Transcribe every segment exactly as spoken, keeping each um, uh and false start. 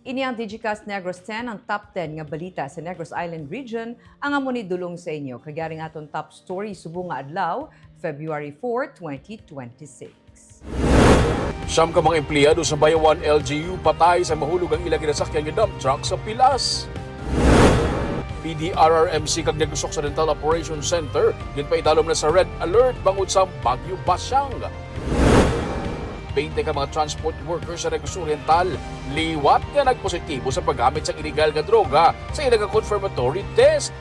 Ini ang Digicast Negros ten, ang top ten nga balita sa Negros Island Region, ang amo ni dulong sa inyo. Kag yari ang aton top story subong nga adlaw, February four, twenty twenty-six. Siyam ka mga empleyado sa Bayawan L G U patay sa mahulog ang ila ginasakyan nga dump truck sa Pilas. P D R R M C kag Negros Occidental Operation Center ginpaidalom na sa red alert bangod sa Bagyo Basyang. Twenty ka mga transport workers sa Negros Oriental liwat nga nagpositibo sa paggamit sang iligal nga droga sa ila nga confirmatory test.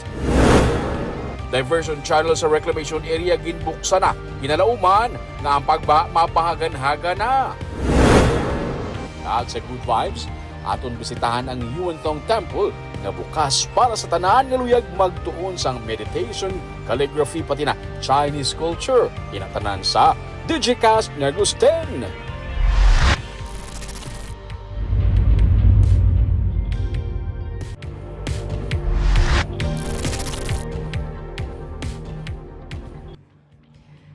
Diversion channel sa reclamation area ginbuksan na kinalauman nga ang pagbaha mapahaganhaga na. At sa Good Vibes, aton bisitahan ang Yuantong Temple nga bukas para sa tanan nga luyag magtuon sang meditation, calligraphy, pati na Chinese culture. Ina tanan sa Digicast Negros ten.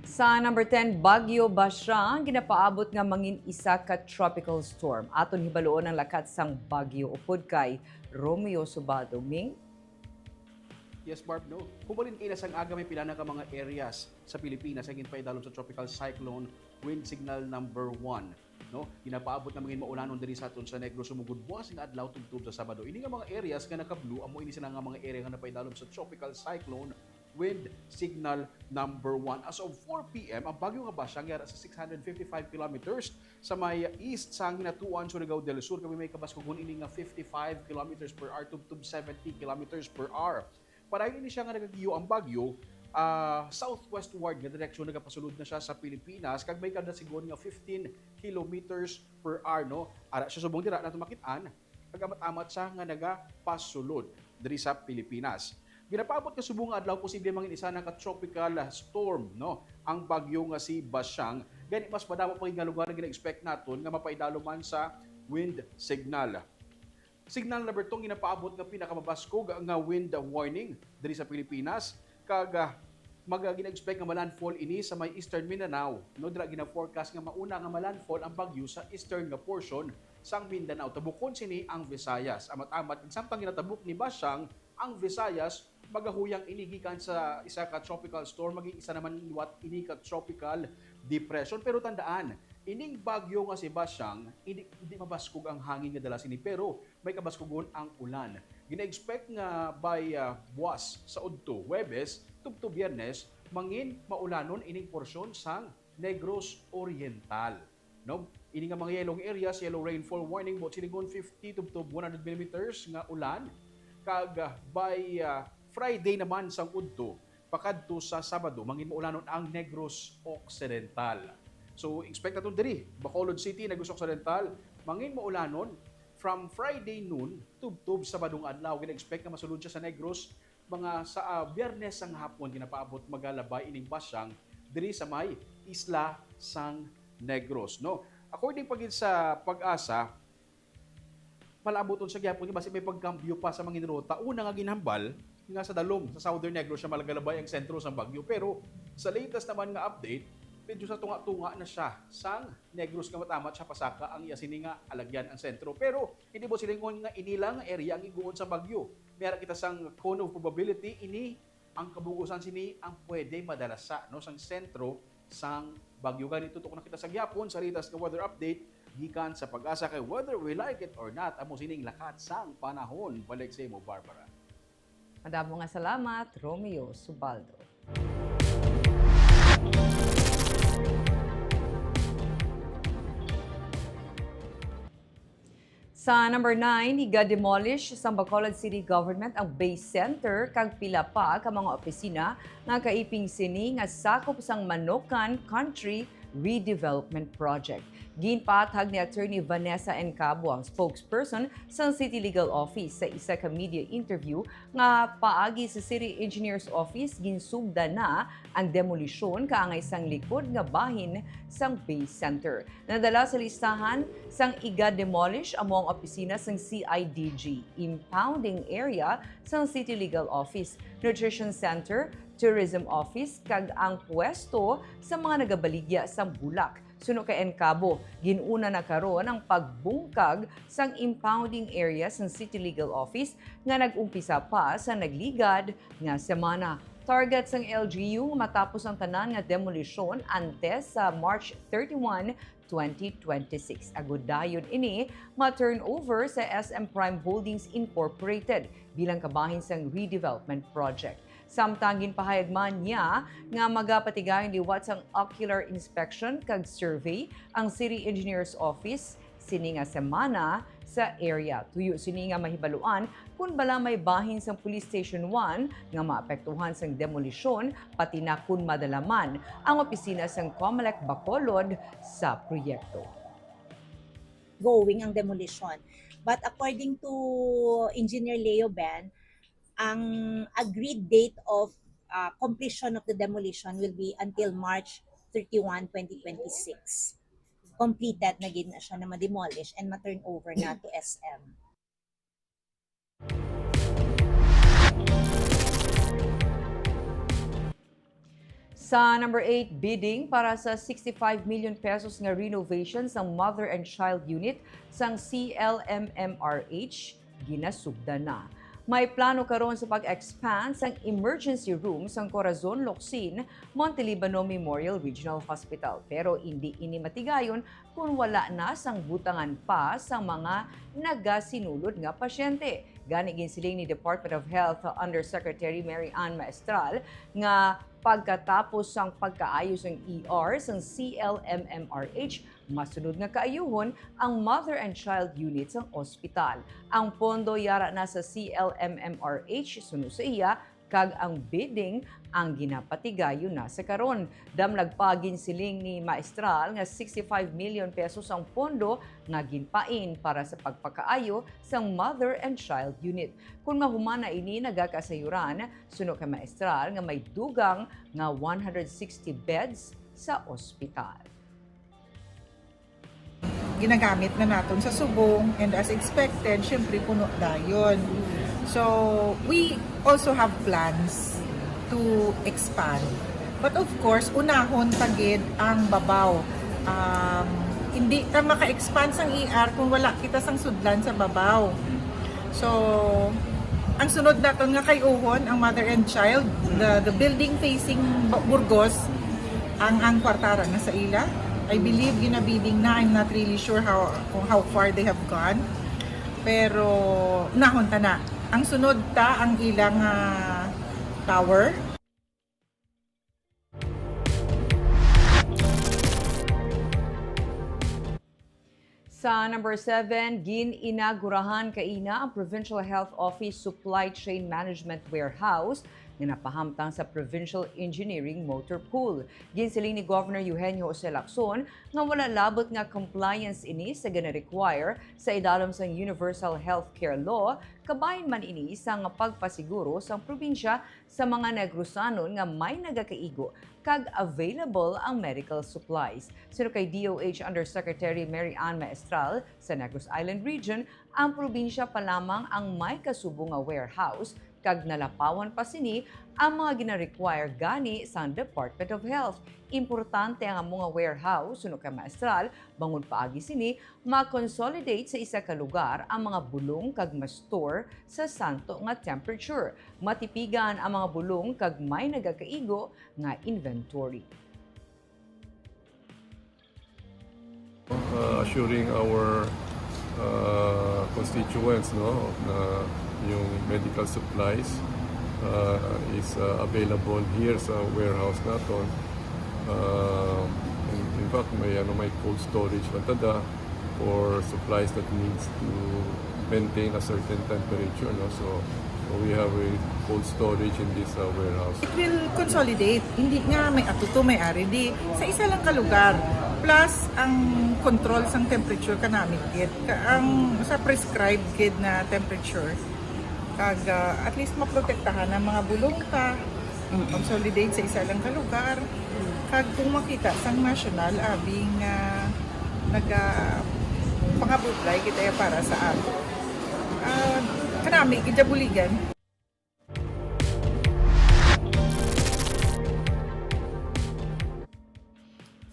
Sa number ten, Bagyo Basyang ginapaabot nga mangin isa ka tropical storm. Aton hibaluon ang lakat sang bagyo upod kay Romeo Subaldo. Ming? Yes, Barb, no? Hubalin kay na sang aga may pila na ka mga areas sa Pilipinas ang ginpaidalom sa tropical cyclone wind signal number one, no? Ginapaabot nga mangin maulanon diri sa aton sa Negros, sumugod buwas nga adlaw tubtob sa Sabado. Ini nga mga areas nga naka-blue, amo ini sila nga mga area nga napaidalom sa tropical cyclone wind signal number one. As of four P M, ang bagyo nga Basyang yara sa six hundred fifty-five kilometers sa may east sang Hinatuan, Surigao del Sur, kami may kabaskugon ini nga fifty-five kilometers per hour tubtob seventy kilometers per hour. Padayon ini siya nga nagagiyo ang bagyo, ah, southwestward nga direksyon, nagapasulod na siya sa Pilipinas, kag may kadasigon nga fifteen kilometers per hour, no? Ara siya subong dira nato makit-an, kag amat-amat siya nga nagapasulod diri sa Pilipinas. Ginapaabot nga subong nga adlaw, posible mangin isa na ka tropical storm, no, ang bagyo nga si Basyang. Gani, mas madamo pa gid nga lugar nga gina-expect naton nga mapaidalom man sa wind signal. Signal number two ang ginapaabot nga pinakamabaskog nga wind warning diri sa Pilipinas, kag, ah, mag-, gina-expect nga ma-landfall ini sa may Eastern Mindanao, no? Dira gina-forecast nga mauna nga ma-landfall ang bagyo sa eastern nga portion sang Mindanao. Tabukon sini ang Visayas. Amat-amat, samtang ginatabok ni Basyang ang Visayas, magahuyang ini gikan sa isa ka tropical storm, maging isa naman liwat ini ka tropical depression. Pero tandaan, ining bagyo nga si Basyang, hindi, hindi mabaskog ang hangin nga dala sini, pero may kabaskugon ang ulan. Gina-expect nga by, ah, buwas sa udto, Huwebes, tubtob Biyernes, mangin maulanon ining porsyon sang Negros Oriental. No? Ini nga mga yellow areas, yellow rainfall warning, buot silingon fifty tubtob one hundred millimeters nga ulan. Kag, ah, by, ah, Friday naman sang udto, pakadto sa Sabado, mangin maulanon ang Negros Occidental. So, expect naton diri, Bacolod City, Negros Occidental, mangin maulanon from Friday noon tubtob Sabado nga adlaw. Gina-expect nga masulod siya sa Negros mga sa, ah, Biyernes sang hapon. Ginapaabot magalabay ining Basyang diri sa may isla sang Negros, no? According pa gid sa PAGASA, palaabuton siya gyapon nga basi may pagkambyo pa sa mangin ruta. Una nga ginhambal nga sa dalom, sa Southern Negros siya malagalabay ang sentro sang bagyo, pero sa latest naman nga update, medyo sa tunga-tunga na siya sang Negros nga amat-amat siya pasaka ang iya sini nga alagyan ang sentro. Pero hindi buot silingon nga ini lang nga area ang iguon sa bagyo. May ara kita sang cone of probability, ini ang kabug-usan sini ang pwede madala sa, no, sang sentro sang bagyo. Gani, tutok na kita sa gihapon sa latest nga weather update gikan sa PAGASA, kay whether we like it or not, amo sining lakat sang panahon. Balik sa imo, Barbara. Madamo nga salamat, Romeo Subaldo. Sa number nine, iga-demolish sang Bacolod City Government ang Bay Center kag pila pa ka mga opisina nga kaiping sini nga sakop sang Manokan Country Redevelopment Project. Ginpatag ni Attorney Vanessa Encabo, ang spokesperson sang City Legal Office, sa isa ka media interview nga paagi sa City Engineer's Office, ginsugdan na ang demolisyon kaangay sang likod nga bahin sang Bay Center. Nadala sa listahan sang iga-demolish amo ang opisina sang C I D G, impounding area sang City Legal Office, Nutrition Center, Tourism Office, kag ang pwesto sa mga nagabaligya sang bulak. Suno kay Encabo, gin-una na karon ang pagbungkag sang impounding area sang City Legal Office nga nag-umpisa pa sa nagligad nga semana. Target sang L G U nga matapos ang tanan nga demolisyon antes sa March thirty-one, twenty twenty-six. Agod dayon ini ma-turnover sa S M Prime Holdings Incorporated bilang kabahin sang redevelopment project. Samtang ginpahayag man niya nga magapatigayon liwat sang ocular inspection kag survey ang City Engineer's Office sini nga semana sa area. Tuyo sini nga mahibaluan kon bala may bahin sang Police Station one nga maapektuhan sang demolisyon, pati na kon madala man ang opisina sang Comelec Bacolod sa proyekto. Going ang demolition. But according to Engineer Leo Ben, ang agreed date of uh, completion of the demolition will be until March thirty-one, twenty twenty-six. Completed na gid na siya na ma-demolish and ma-turn over na to S M. Sa number eight, bidding para sa sixty-five million pesos nga renovation sang Mother and Child Unit sang C L M M R H ginasugdan na. May plano karon sa pag-expand sang emergency room sang Corazon Locsin Montelibano Memorial Regional Hospital, pero indi ini matigayon kon wala na sang butangan pa sang mga nagasinulod nga pasyente. Gani, ginsiling ni Department of Health Undersecretary Mary Ann Maestral nga pagkatapos sang pagkaayo sang E R sang C L M M R H, masunod nga kaayuhon ang Mother and Child Unit sang ospital. Ang pondo yara na sa C L M M R H, suno sa iya, kag ang bidding ang ginapatigayon na sa karon. Damlag pa, ginsiling ni Maestral nga sixty-five million pesos ang pondo nga ginpain para sa pagpakaayo sang Mother and Child Unit. Kon mahuman na ini, nagakasayuran, suno kay Maestral, nga may dugang nga one hundred sixty beds sa ospital. Ginagamit na naton sa subong, and as expected, syempre puno dayon. So, we also have plans to expand. But of course, unahon ta gid ang babaw. Um, hindi ta maka-expand sang E R kung wala kita sang sudlan sa babaw. So, ang sunod naton nga kay-uhon, ang mother and child, the, the building facing Burgos, ang, ang kwartara na sa ila. I believe ginabidding na, I'm not really sure how, kung how far they have gone. Pero nahon ta na. Ang sunod ta ang ilang ah, tower. Sa number seven, gin-inagurahan kaina ang Provincial Health Office Supply Chain Management Warehouse nga napahamtang sa Provincial Engineering Motor Pool. Ginsiling ni Governor Eugenio Jose Lacson nga wala labot nga compliance ini sa gina-require sa idalom sang Universal Healthcare Law, kabahin man ini sang pagpasiguro sang probinsya sa mga Negrosanon nga may nagakaigo kag available ang medical supplies. Suno kay D O H Undersecretary Mary Ann Maestral, sa Negros Island Region, ang probinsya pa lamang ang may kasubo nga warehouse, kag nalapawan pa sini ang mga gina-require gani sang Department of Health. Importante ang amo nga warehouse, suno kay Maestral, bangod paagi sini, ma-consolidate sa isa ka lugar ang mga bulong kag ma-store sa santo nga temperature. Matipigan ang mga bulong kag may nagakaigo nga inventory. Uh, assuring our uh, constituents, no, na yung medical supplies uh, is uh, available here sa warehouse naton. Uh, in, in fact, may ano, may cold storage man tada for supplies that needs to maintain a certain temperature, no? So, we have a cold storage in this uh, warehouse. It will consolidate. Hindi nga may ato to, may ari di. Sa isa lang ka lugar. Plus, ang control sang temperature kanami gid. Ka- Ang sa prescribed gid na temperature. Kag ah, at least maprotektahan ang mga bulong ta. Consolidate sa isa lang ka lugar. Kag kung makita sang national, abi nga naga pangabudlay kita para sa ato. Ah, kanami, gid buligan.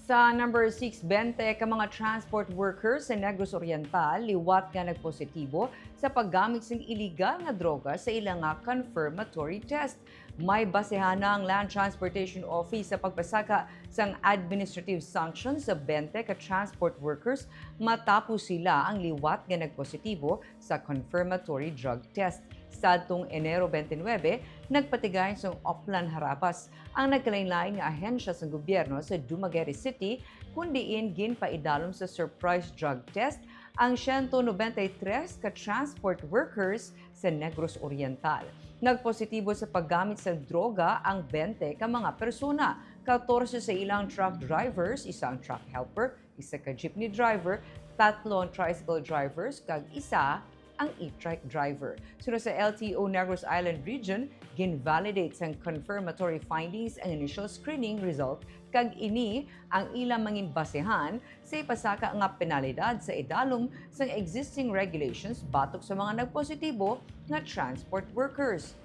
Sa number six, bente ka mga transport workers sa Negros Oriental liwat nga nagpositibo sa paggamit sing iligal nga droga sa ila nga confirmatory test. May basehan na ang Land Transportation Office sa pagpasaka sang administrative sanctions sa bente ka transport workers matapos sila ang liwat nga nagpositibo sa confirmatory drug test. Sadtong Enero twenty-nine, nagpatigay sang Oplan Harabas ang nagkalainlain nga ahensya sang gobyerno sa Dumaguete City, kun diin ginpaidalom sa surprise drug test ang siyento nobenta y tres ka transport workers sa Negros Oriental. Nagpositibo sa paggamit sa droga ang bente ka mga persona, katorse sa ilang truck drivers, isa ang truck helper, isa ka jeepney driver, tatlo ang tricycle drivers, kag isa ang e-trike driver. Sunod sa L T O Negros Island Region, gin-validate sang confirmatory findings ang initial screening result, kag ini ang ila mangin basehan sa ipasaka nga penalidad sa idalom sang existing regulations batok sa mga nagpositibo nga transport workers.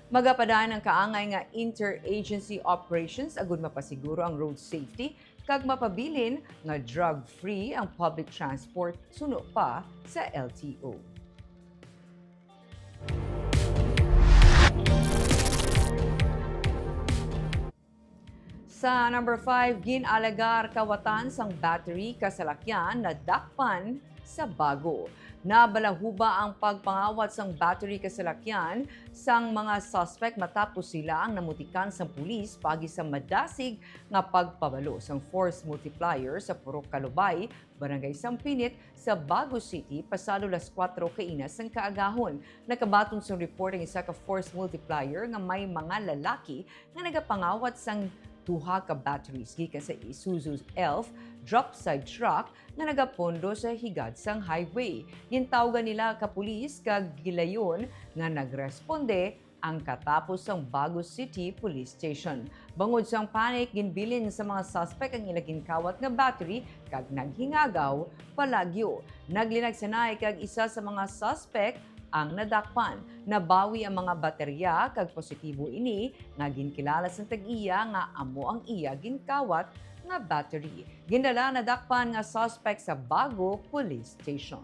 Magapadayon ang kaangay nga interagency operations agud mapasiguro ang road safety kag mapabilin nga drug-free ang public transport suno pa sa L T O. Sa number five, gin-alegar kawatan sang battery ka salakyan nadakpan sa Bago. Nabalahuba ang pagpangawat sang battery ka salakyan sang mga suspect matapos sila ang namutikan sang pulis paagi sa madasig nga pagpabalo sang force multiplier sa Purok Kalubay, Barangay Sampinit, sa Bago City pasado las kuwatro kaina sang kaagahon. Nakabaton sang report ang isa ka force multiplier nga may mga lalaki nga nagapangawat sang duha ka batteries gikan sa Isuzu Elf drop side truck nga nagapondo sa higad sang highway. Gintawgan nila ka pulis kag gilayon nga nagresponde ang katapos sang Bago City Police Station. Bangod sang panic, ginbilin sa mga suspect ang ila ginkawat nga battery kag naghingagaw palagyo. Naglinag sanay kag isa sa mga suspect ang nadakpan. Nabawi ang mga baterya kag positibo ini nga ginkilala sang tag-iya nga amo ang iya ginkawat nga battery. Gindala nadakpan nga suspect sa Bago Police Station.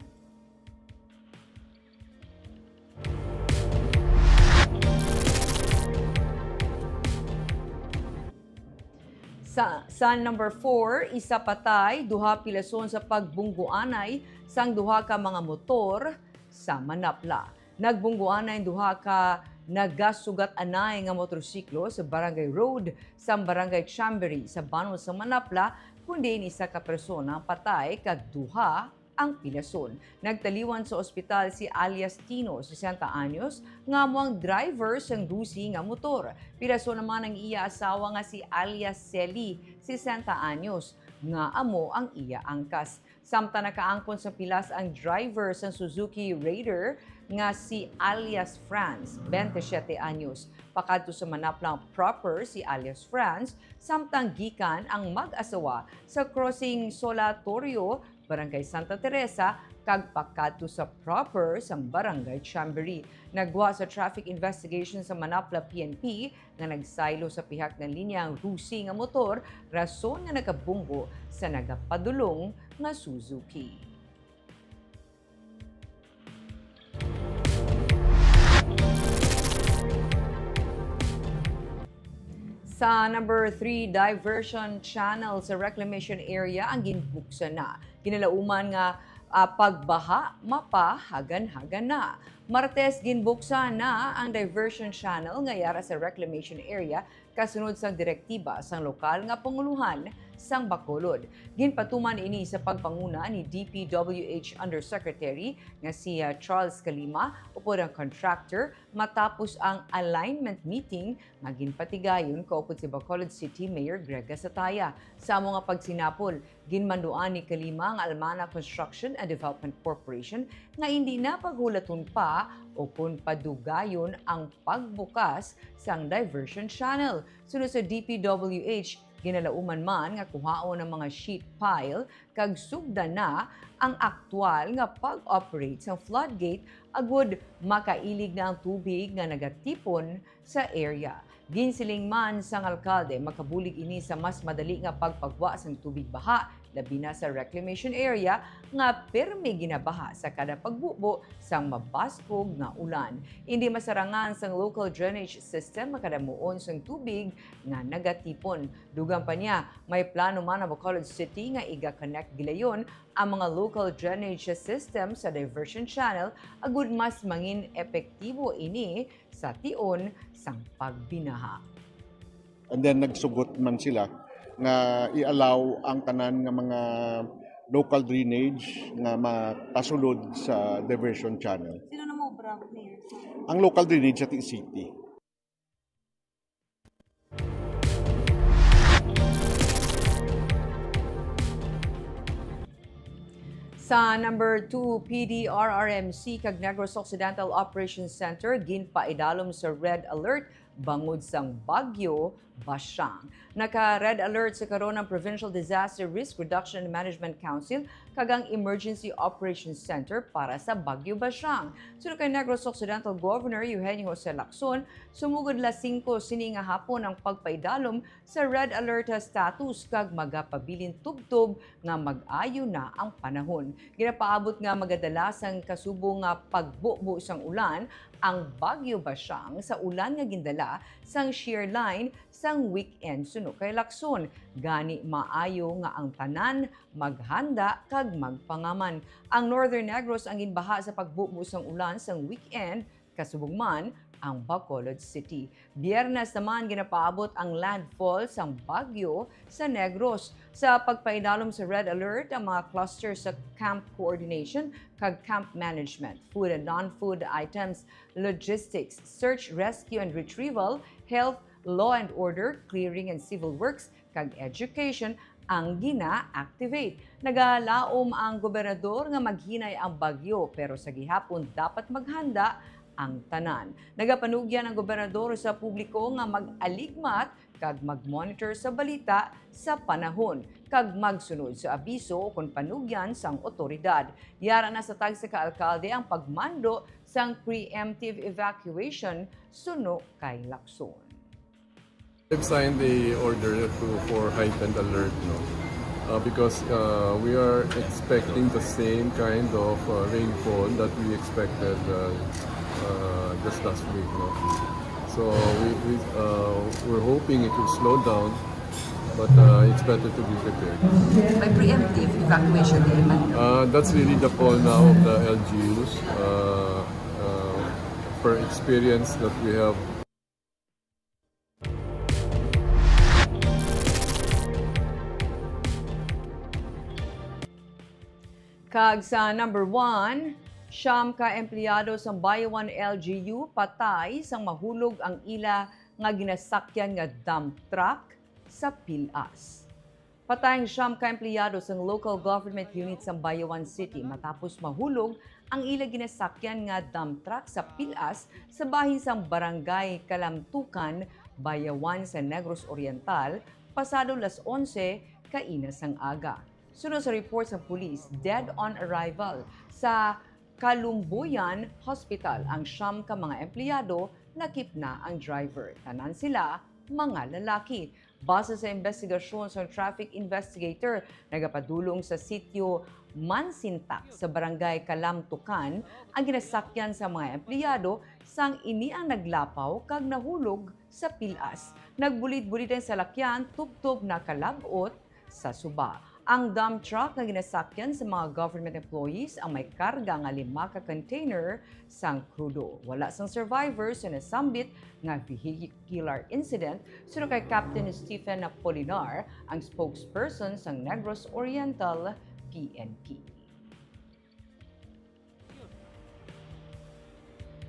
Sa, sa number four, isa patay, duha pilason sa pagbunggoanay sang duha ka mga motor sa Manapla. Nagbunggoanay ang duha ka nagasugat-anay nga motorsiklo sa Barangay Road sang Barangay Chambery sa banon sa Manapla, kundi isa ka persona ang patay kag duha ang pilason. Nagtaliwan sa ospital si alias Tino, sesenta anyos, nga amo ang driver sang Rusi nga motor. Pilason naman ang iya asawa nga si alias Sally, sesenta anyos, nga amo ang iya angkas. Samtang nakaangkon sa pilas ang driver sang Suzuki Raider nga si alias Franz, twenty-siyete anyos, pakadto sa Manaplang proper si alias Franz, samtang gikan ang mag-asawa sa crossing Solatorio, Barangay Santa Teresa, kag pakadto sa proper sang Barangay Chambery. Naggwa sa traffic investigation sa Manapla P N P nga nagsaylo sa pihak nga linya ang Rusi nga motor, rason nga nagabunggo sa nagapadulong nga Suzuki. Sa number three, diversion channel sa reclamation area ang ginbuksan na. Kinalauman nga, ah, pagbaha, mapahagan-hagan na. Martes, ginbuksan na ang diversion channel nga yara sa reclamation area kasunod sang direktiba sang lokal nga panguluhan sang Bacolod. Ginpatuman ini sa pagpanguna ni D P W H Undersecretary nga si, ah, Charles Calima upod ang contractor matapos ang alignment meeting nga ginpatigayon kaupod si Bacolod City Mayor Greg Gasataya. Sa amo nga pagsinapol, ginmanduan ni Calima ang Almana Construction and Development Corporation nga indi na paghulaton pa o kon padugayon ang pagbukas sang diversion channel. Sunod sa D P W H, ginalauman man nga kuhaon ang mga sheet pile kag sugdan na ang aktual nga pag-operate sang floodgate agud makailig na ang tubig nga nagatipon sa area. Ginsiling man sang alkalde, makabulig ini sa mas madali nga pagpagwa sang tubig baha, labi na sa reclamation area nga pirmi ginabaha sa kada pagbubo sang mabaskog nga ulan. Indi masarangan sang local drainage system ang kadamuon sang tubig nga nagatipon. Dugang pa niya, may plano man ang Bacolod City nga iga-connect gilayon ang mga local drainage system sa diversion channel, agud mas mangin epektibo ini sa tion sang pagbinaha. And then nagsugot man sila nga i-allow ang tanan nga mga local drainage nga makasulod sa diversion channel. Sino na mo, Brad, Mayor? Ang local drainage sa T C T. Sa number two, P D R R M C kag Negros Occidental Operations Center ginpaidalom sa red alert bangod sang Bagyo Bashang. Naka-red alert sa karon ang Provincial Disaster Risk Reduction and Management Council kag ang Emergency Operations Center para sa Bagyo Bashang. Suno kay Negros Occidental Governor Eugenio Jose Lacson, sumugod las singko sini nga hapon ang pagpaidalom sa red alert status kag magapabilin tubtob nga mag-ayo na ang panahon. Ginapaabot nga magadala sang kasubo nga pagbubo sang ulan ang Bagyo Bashang sa ulan nga gindala sang shear line sang weekend suno kay Lacson. Gani maayo nga ang tanan maghanda kag magpangaman. Ang Northern Negros ang ginbaha sa pagbubo sang ulan sang weekend, kasubong man ang Bacolod City. Biyernes naman ginapaabot ang landfall sang bagyo sa Negros. Sa pagpaidalom sa red alert ang mga cluster sa camp coordination kag camp management, food and non-food items, logistics, search, rescue and retrieval, health, law and order, clearing and civil works, kag education ang gina-activate. Nagalaom ang gobernador nga maghinay ang bagyo, pero sa gihapon dapat maghanda ang tanan. Nagapanugyan ang gobernador sa publiko nga mag-aligmat kag mag-monitor sa balita sa panahon kag magsunod sa abiso ukon panugyan sang otoridad. Yara na sa tagsa ka alkalde ang pagmando sang preemptive evacuation suno kay Lacson. I've signed the order to, for heightened alert, no? Uh, because uh, we are expecting the same kind of uh, rainfall that we expected uh, uh, just last week, no? So we, we, uh, we're hoping it will slow down, but uh, it's better to be prepared. May preemptive evacuation day man. Uh, that's really the call now of the L G Us. Uh, uh, per experience that we have Kag sa number one, siyam ka empleyado sang Bayawan L G U patay sang mahulog ang ila nga ginasakyan nga dump truck sa Pilas. Patay ang siyam ka empleyado sang local government unit sang Bayawan City matapos mahulog ang ila ginasakyan nga dump truck sa Pilas sa bahin sang Barangay Kalamtukan, Bayawan sa Negros Oriental, pasado las onse kaina sang aga. Suno sa report sang pulis, dead on arrival sa Kalumbuyan Hospital ang siyam ka mga empleyado, lakip na ang driver. Tanan sila mga lalaki. Base sa investigasyon sang traffic investigator, nagapadulong sa sitio Mansintak sa barangay Kalamtukan ang ginasakyan sa mga empleyado sang ini ang naglapaw kag nahulog sa Pilas. Nagbulid-bulid ang salakyan tubtob nakalab-ot sa suba. Ang dump truck nga ginasakyan sa mga government employees ang may karga nga lima ka container sang krudo. Wala sang survivor sa nasambit nga vehicular incident, suno kay Captain Stephen Apolinar, ang spokesperson sang Negros Oriental P N P.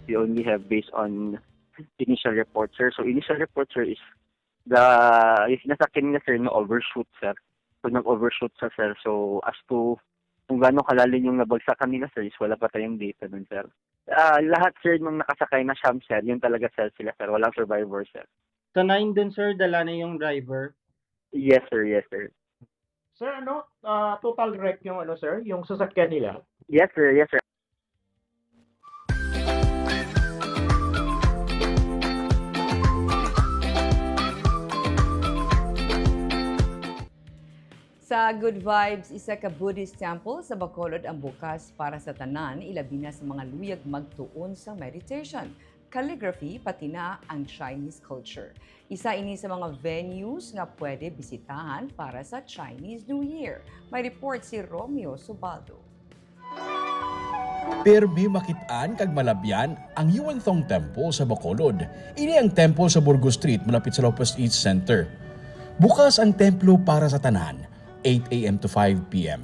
We only have based on initial report, sir. So initial report, sir, is the, yung sinasakyan nila, sir, na overshoot, sir. So nag-overshoot sa, sir. So as to kung gaano kalalim yung nabagsakan nila, sir, is wala pa tayong data dun, sir. Ah, lahat, sir, nung nakasakay na siyam, sir, yun talaga, sir, sila, sir. Walang survivor, sir. Sa nine dun, sir, dala na yung driver? Yes, sir. Yes, sir. Sir, ano, ah, total wreck yung, ano, sir, yung sasakyan nila? Yes, sir. Yes, sir. Sa Good Vibes, isa ka Buddhist temple sa Bacolod ang bukas para sa tanan, ilabi na sa mga luyag magtuon sa meditation, calligraphy, pati na ang Chinese culture. Isa ini sa mga venues nga pwede bisitahan para sa Chinese New Year. May report si Romeo Subaldo. Pirmi makit-an kag malabyan ang Yuanthong Temple sa Bacolod. Ini ang temple sa Burgos Street, malapit sa Lopez East Center. Bukas ang templo para sa tanan, eight a m to five p m.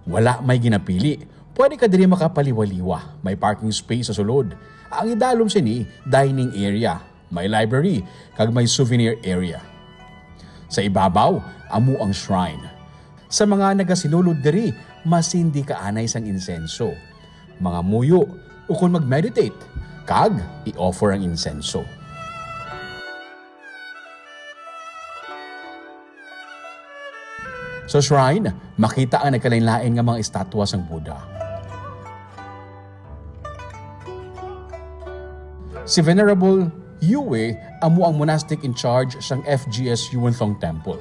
Wala may ginapili. Pwede ka diri makapaliwaliwa. May parking space sa sulod. Ang idalom sini, dining area. May library, kag may souvenir area. Sa ibabaw, amo ang shrine. Sa mga nagasinulod diri, masindi ka anay sang insenso, mangamuyo, ukon mag-meditate, kag i-offer ang insenso. Sa shrine, makita ang nagkalain-lain nga mga estatwa sang Buddha. Si Venerable Yue amo ang monastic in charge sang F G S Yuanthong Temple.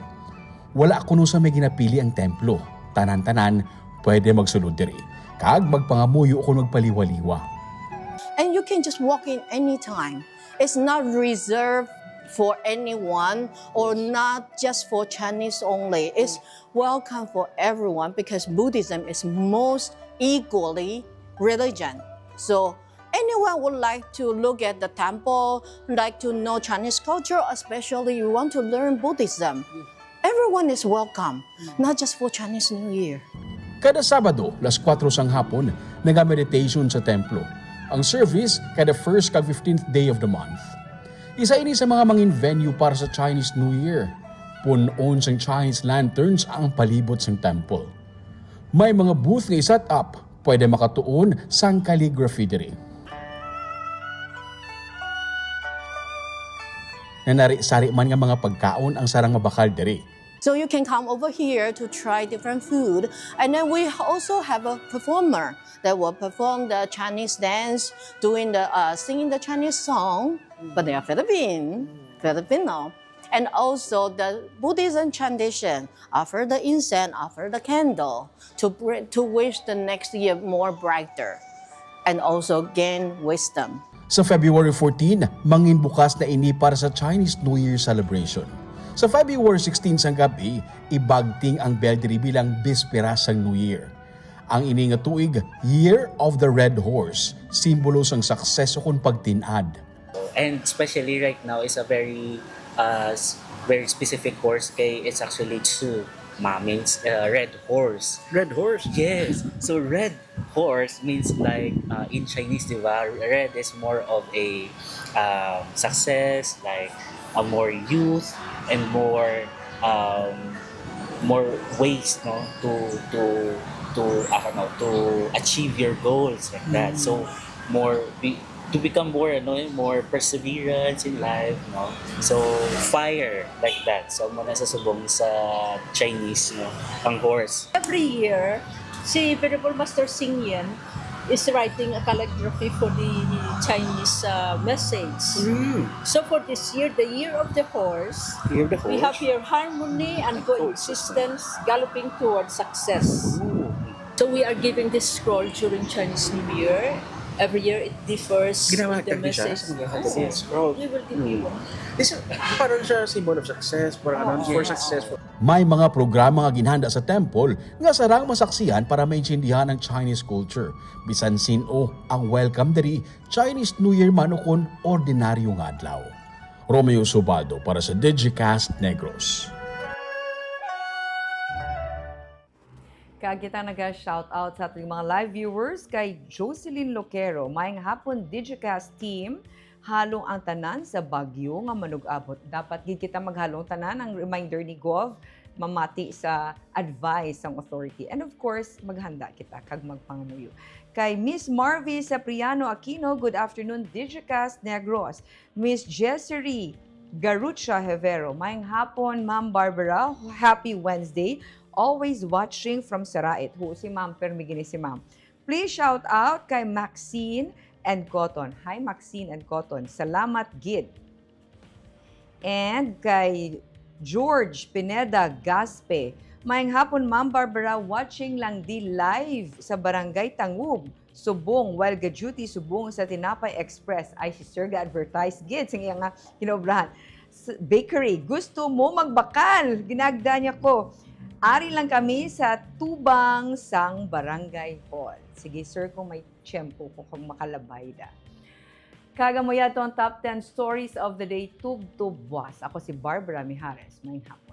Wala kuno sa may ginapili ang templo. Tanan-tanan pwede magsulod diri kag magpangamuyo kon magpaliwaliwa. And you can just walk in anytime. It's not reserved for anyone or not just for Chinese only. It's welcome for everyone because Buddhism is most equally religion. So anyone would like to look at the temple, like to know Chinese culture, especially you want to learn Buddhism. Everyone is welcome, not just for Chinese New Year. Kada Sabado, las kuwatro sang hapon, naga-meditation sa templo. Ang service kada first kag fifteenth day of the month. Isa ini sa mga mangin venue para sa Chinese New Year. Pun-on sang Chinese lanterns ang palibot sang temple. May mga booth nga i-set up, pwede makatuon sang calligraphy diri. Nanari-sari man nga mga pagkaon ang sarang mabakal diri. So you can come over here to try different food. And then we also have a performer that will perform the Chinese dance, doing the uh, singing the Chinese song, but they are Philippine, Filipino. And also the Buddhism tradition, offer the incense, offer the candle to br- to wish the next year more brighter, and also gain wisdom. Sa February fourteen, mangin bukas na ini para sa Chinese New Year celebration. Sa February sixteen sang gab-i, ibagting ang bell diri bilang bispera sang New Year. Ang ini nga tuig, Year of the Red Horse, simbolo sang success ukon pagtin-ad. And especially right now is a very uh, s- very specific horse kay it's actually chu ma means uh, red horse. Red horse. Yes. So red horse means like uh, in Chinese, di ba? Red is more of a um, success, like a more youth and more um, more ways, no, to to to uh, no, to achieve your goals like that. So more be, to become more ano, eh, more perseverance in life, no. So fire like that. So muna sa subong sa Chinese, no, ang horse. Every year, si Venerable Master Singyen is writing a calligraphy for the Chinese uh, message. So for this year, the year of the horse, Year of the we have horse. Here harmony and coexistence, galloping toward success. So we are giving this scroll during Chinese New Year. Every year it differs Ginawa with the ka di siya? message. Ginawa ka di siya? Scroll. We will give you one. This, parang siya symbol of success, parang ano, for successful. May mga programa nga ginhanda sa temple nga sarang masaksihan para maintindihan ang Chinese culture. Bisan sin-o ang welcome diri, Chinese New Year man ukon ordinaryo nga adlaw. Romeo Subaldo para sa Digicast Negros. Kag kita naga-shout out sa ating mga live viewers kay Jocelyn Loquero. Maayong hapon, Digicast team. Halong ang tanan sa bagyo nga manug-abot. Dapat gid kita maghalong tanan ang reminder ni Gov mamati sa advice sang authority. And of course, maghanda kita kag magpangamuyo. Kay Miss Marvy Cipriano Aquino, good afternoon, Digicast Negros. Miss Jessery Garucha Hevero, maayong hapon, Ma'am Barbara. Happy Wednesday. Always watching from Sarait. Huo si Ma'am, permi gini si Ma'am. Please shout out kay Maxine and Cotton. Hi, Maxine and Cotton. Salamat gid. And kay George Pineda Gaspe, Maayong hapon, Ma'am Barbara. Watching lang di live sa Barangay Tangub, Subong, while ga-duty subong sa Tinapay Express. Ay, si Sir ga-advertise gid sa iya nga kinaobrahan. S-, bakery. Gusto mo magbakal? Ginagda niya ko. Ari lang kami sa tubang sang Barangay Hall. Sige, sir, kung may tiyempo ko, kung makalabay da. Kag amo yadto ang top ten stories of the day, tubtob buwas. Ako si Barbara Mijares. Maayong hapon.